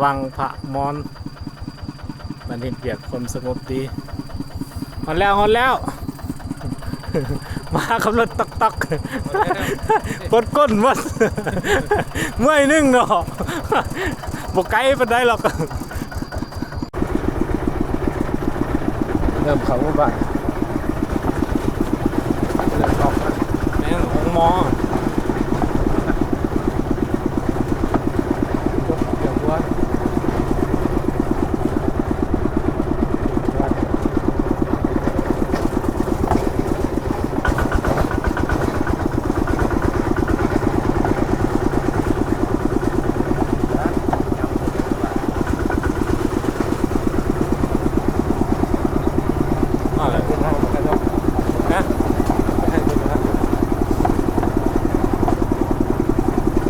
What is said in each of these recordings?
ວັງພະມອນ ບ້ານເຮັດວຽກຄວາມສະຫງົບດີ. ຮອດແລ້ວ ຮອດແລ້ວ ມາຂັບລົດຕ໊ອກໆ ປົດກົ້ນໝົດ ເມື່ອຍໜຶ່ງເນາະ ບໍ່ໄກປານໃດຫຼອກ. ເລີ່ມເຂົ້າໝູ່ບ້ານ ເລີ່ມອອກມາ ແມ່ນໂຮງໝໍ.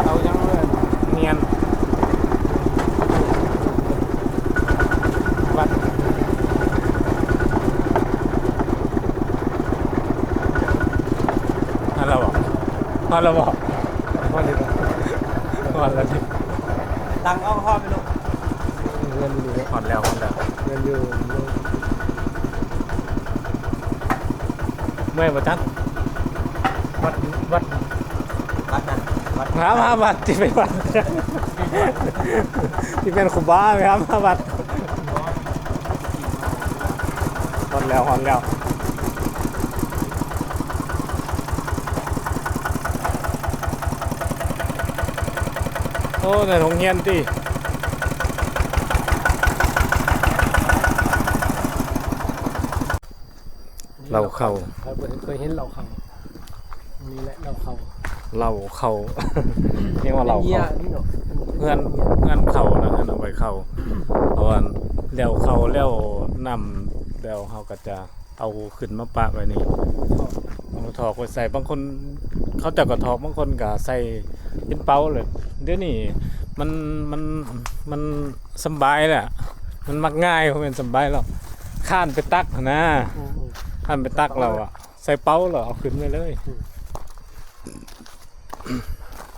ເອົາຫຍັງເລີຍ ນຽນ ວັດ ຮອດແລ້ວບໍ່? ຮອດແລ້ວບໍ່? ຮອດແລ້ວ ຮອດແລ້ວ ຕັ້ງເອົາຮອດໄປລູກ ເຮືອນຢູ່ນີ້ ຮອດແລ້ວ ຮອດແລ້ວ ເຮືອນຢູ່ ເມື່ອຍບໍ່ຈັກ? ວັດ ວັດ ວັດນັ້ນ ວັດ ຫາມາວັດ ຊິໄປວັດ ຊິແມ່ນຄູບາໄປຫາມາວັດ. ຮອດແລ້ວ ຮອດແລ້ວ. ໂອ້ ນັ້ນໂຮງຮຽນຕິ. ເລົ້າເຂົ້າ ເຄີຍເຫັນເລົ້າເຂົ້າ ນີ້ແຫຼະເລົ້າເຂົ້າ ເລົ້າເຂົ້າ ຮຽກວ່າເລົ້າເຂົ້າ ເຮືອນ ເຮືອນເຂົ້ານະ ເຮືອນເອົາໄວ້ເຂົ້າ ເພາະວ່າແລ້ວເຂົ້າແລ້ວ ນ້ຳແລ້ວ ເຮົາກໍຈະເອົາຂຶ້ນມາປະໄວ້ນີ້ ເອົາມາຖອກໄວ້ໃສ່ ບາງຄົນເຂົາເຈົ້າກໍຖອກ ບາງຄົນກໍໃສ່ເປັນເປົາເລີຍ ດຽວນີ້ມັນ ມັນ ມັນສຳບາຍແລ້ວ ມັນມັກງ່າຍ ບໍ່ແມ່ນສຳບາຍຫຼອກ ຄ້ານໄປຕັກຫັ້ນນະ ອືມໆ ຄ້ານໄປຕັກແລ້ວ ໃສ່ເປົາແລ້ວເອົາຂຶ້ນໄວ້ເລີຍ.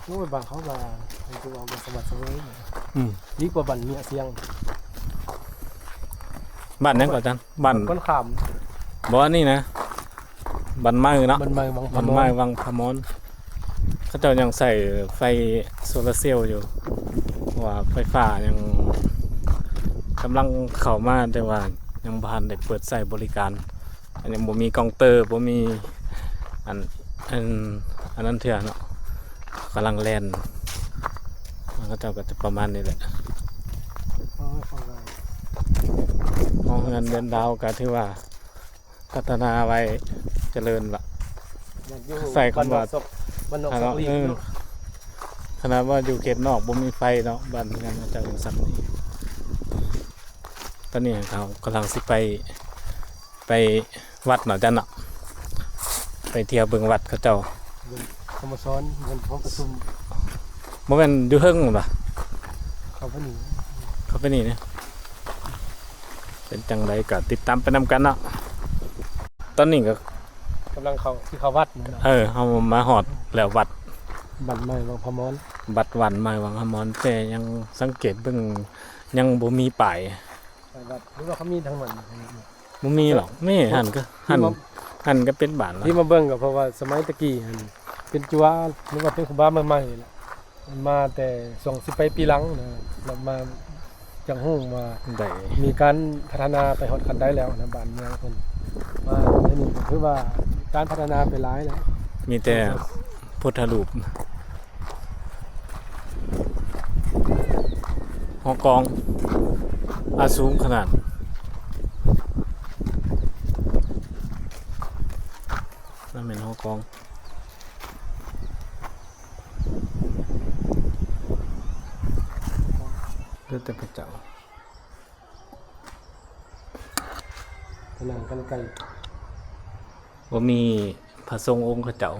ໂອ້ຍ ບ້ານເຂົາວ່າໃຫ້ເອົາກັນສະໝັດສະເໝີ ອືມ ດີກວ່າບ້ານເໜືອຊຽງ. ບ້ານຫຍັງເກາະອາຈານ? ບ້ານ ບ້ານຄົນຂ້າມ ບໍ່ ອັນນີ້ນະ ບ້ານໃໝ່ເນາະ ບ້ານໃໝ່ວັງພະມອນ ບ້ານໃໝ່ວັງພະມອນ ເຂົາເຈົ້າຍັງໃຊ້ໄຟໂຊລາເຊວຢູ່ ເພາະວ່າໄຟຟ້າຍັງກຳລັງເຂົ້າມາ ແຕ່ວ່າຍັງບໍ່ທັນໄດ້ເປີດໃຊ້ບໍລິການ. ອັນຍັງບໍ່ມີກອງເຕີ ບໍ່ມີອັນ ອັນ ອັນນັ້ນເທື່ອເນາະ ກຳລັງແລ່ນ ເຂົາເຈົ້າກໍຈະປະມານນີ້ແຫຼະ. ໂອ້ຍ ເຮືອນເຮືອນດາວກໍຖືວ່າພັດທະນາໄວ້ ຈະເລີນລະ ໃຊ້ຄຳວ່າ ເອີ ຂະໜາດວ່າຢູ່ເຂດນອກບໍ່ມີໄຟເນາະ ບ້ານເຮືອນເຂົາເຈົ້າຈັ່ງຊັ້ນນີ້. ຕອນນີ້ເຮົາກຳລັງຊິໄປ ໄປວັດເນາະ ອາຈານເນາະ ໄປທ່ຽວເບິ່ງວັດເຂົາເຈົ້າ ເບິ່ງທຳມະສອນ ເບິ່ງຫ້ອງປະຊຸມ ບໍ່ແມ່ນຢູ່ເທິງພຸ້ນຫວາ? ເຂົ້າໄປນີ້ ເຂົ້າໄປນີ້ເນາະ ເປັນຈັ່ງໃດກໍຕິດຕາມໄປນຳກັນເນາະ. ຕອນນີ້ກໍກຳລັງເຂົ້າ ຊິເຂົ້າວັດເນາະ ເອີ ເຮົາມາຮອດແລ້ວວັດ ບ້ານໃໝ່ວັງພະມອນ ວັດບ້ານໃໝ່ວັງພະມອນ ແຕ່ຍັງສັງເກດເບິ່ງ ຍັງບໍ່ມີປ້າຍ ໄປວັດ ຫຼືວ່າເຂົາມີທາງນັ້ນ ບໍ່ມີຫຼອກ ມີຫັ້ນກໍ ທີ່ ຫັ້ນ ມາ ຫັ້ນກໍເປັນບ້ານລະ ທີ່ມາເບິ່ງກໍເພາະວ່າສະໄໝແຕ່ກີ້ຫັ້ນເປັນຈົວ ຫຼືວ່າເປັນຄູບາໃໝ່ໆແຫຼະ ມາແຕ່ຊ່ວງສິບປາຍປີຫຼັງນະ ແລ້ວມາຈັ່ງຮູ້ວ່າໄດ້ມີການພັດທະນາໄປຮອດຂັ້ນໃດແລ້ວນະ ບ້ານເມືອງເພິ່ນ ມາດຽວນີ້ກໍຖືວ່າການພັດທະນາໄປຫຼາຍແລ້ວ ມີແຕ່ ພຸດທະຮູບ ຫໍກອງ ອາ ສູງຂະໜາດ ນັ້ນແມ່ນຫໍກອງ ເຫຼືອແຕ່ພະເຈົ້າ ພະນັງກັນໄກ ບໍ່ມີພະສົງອົງເຂົາເຈົ້າ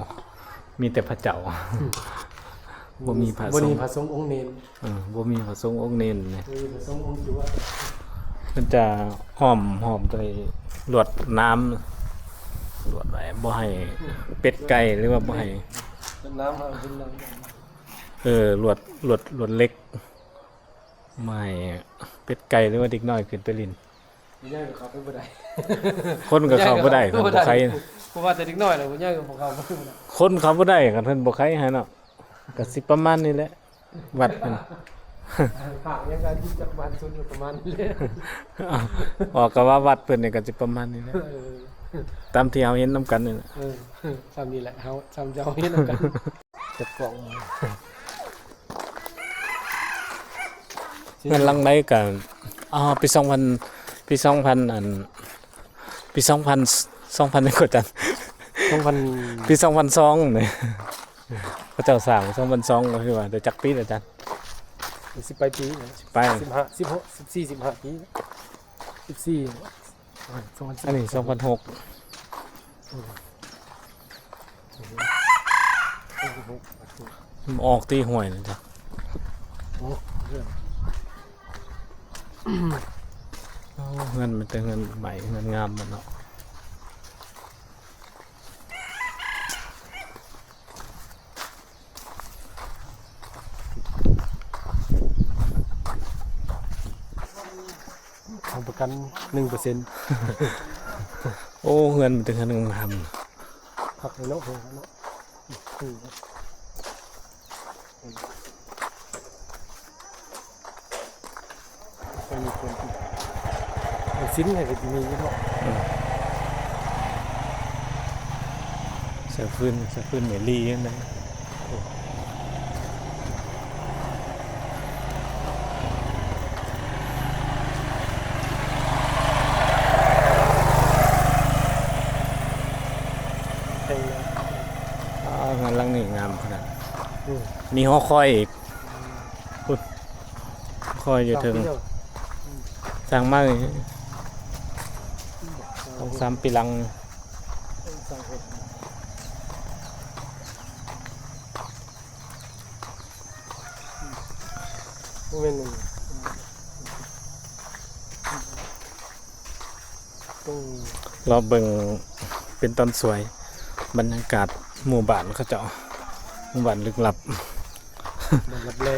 ມີແຕ່ພະເຈົ້າ ອືມ ບໍ່ມີພະສົງ ບໍ່ມີພະສົງອົງເນນ ເອີ ບໍ່ມີພະສົງອົງເນນນີ້ ບໍ່ມີພະສົງອົງຈຸ ເພິ່ນຈະອ້ອມຮອບດ້ວຍລວດໜາມ ລວດໄວ້ບໍ່ໃຫ້ ອືມ ເປັດໄກ່ ຫຼືວ່າບໍ່ໃຫ້ ລວດໜາມ ເອີ ລວດ ລວດ ລວດເຫຼັກ. ໝ້າຍເປັດໄກ່ ຫຼືວ່າເດັກນ້ອຍຂຶ້ນໄປຫຼິ້ນ ຜູ້ໃຫຍ່ກໍເຂົ້າໄປບໍ່ໄດ້ ຄົນກໍເຂົ້າບໍ່ໄດ້ ຄັນບໍ່ໄຄ ບໍ່ວ່າແຕ່ເດັກນ້ອຍແຫຼະ ຜູ້ໃຫຍ່ກໍບໍ່ເຂົ້າໄປບໍ່ໄດ້ ຄົນເຂົ້າບໍ່ໄດ້ ຄັນເພິ່ນບໍ່ໄຄໃຫ້ເນາະ ກໍຊິປະມານນີ້ແຫຼະ ວັດເພິ່ນ ພາກຍັງກໍຢູ່ຈັກບ້ານສຸດຢູ່ປະມານນີ້ແຫຼະ ອອກກໍວ່າວັດເພິ່ນນີ້ກໍຊິປະມານນີ້ແຫຼະ ເອີ ຕາມທີ່ເຮົາເຫັນນຳກັນນີ້ແຫຼະ ເອີ ສ່ຳນີ້ແຫຼະ ເຮົາ ສ່ຳທີ່ເຮົາເຫັນນຳກັນ ຈັບກ້ອງ ເຮືອນຫຼັງໃດກໍ ອໍ ປີສອງພັນ ປີສອງພັນ ອັນ ປີສອງພັນ ສອງພັນ ຫຍັງກໍຈັນ ສອງພັນ ປີສອງພັນສອງນີ້ ເຂົາເຈົ້າສ້າງສອງພັນສອງ ກໍຄືວ່າໄດ້ຈັກປີແລ້ວຈັນ ສິບປາຍປີ ສິບປາຍ ສິບຫ້າ ສິບຫົກ ສິບສີ່ ສິບຫ້າປີ ສິບສີ່ ອັນນີ້ສອງພັນຫົກ ມັນອອກທີ່ຫ້ວຍນະຈະ ໂອ້ ເຮືອນ ໂອ້ ເຮືອນມີແຕ່ເຮືອນໃໝ່ ເຮືອນງາມໝົດເນາະ. ຮັບປະກັນໜຶ່ງເປີເຊັນ ໂອ້ ເຮືອນມີແຕ່ເຮືອນງາມໆ ຄັກເລີຍເນາະ ເຮືອນເນາະ ອືມ ມັນມີຄົນ ມັນສິ້ນໃຫ້ກໍຊິມີຢູ່ເນາະ ອືມ ໃສ່ຟືນ ໃສ່ຟືນແມ່ລີນັ້ນນະ. ອ່າ ເຮືອນຫຼັງນີ້ງາມຂະໜາດ ອືມ ມີຫໍຄອຍອີກ ພຸ້ນ ຄອຍຢູ່ເທິງ ສ້າງມາ ອືມ ສອງສາມປີຫຼັງ ບໍ່ແມ່ນ ອືມ ລອເບິ່ງເປັນຕອນສວຍ ບັນຍາກາດໝູ່ບ້ານເຂົາເຈົ້າ ໝູ່ບ້ານລຶກລັບ ບ້ານລັບແລ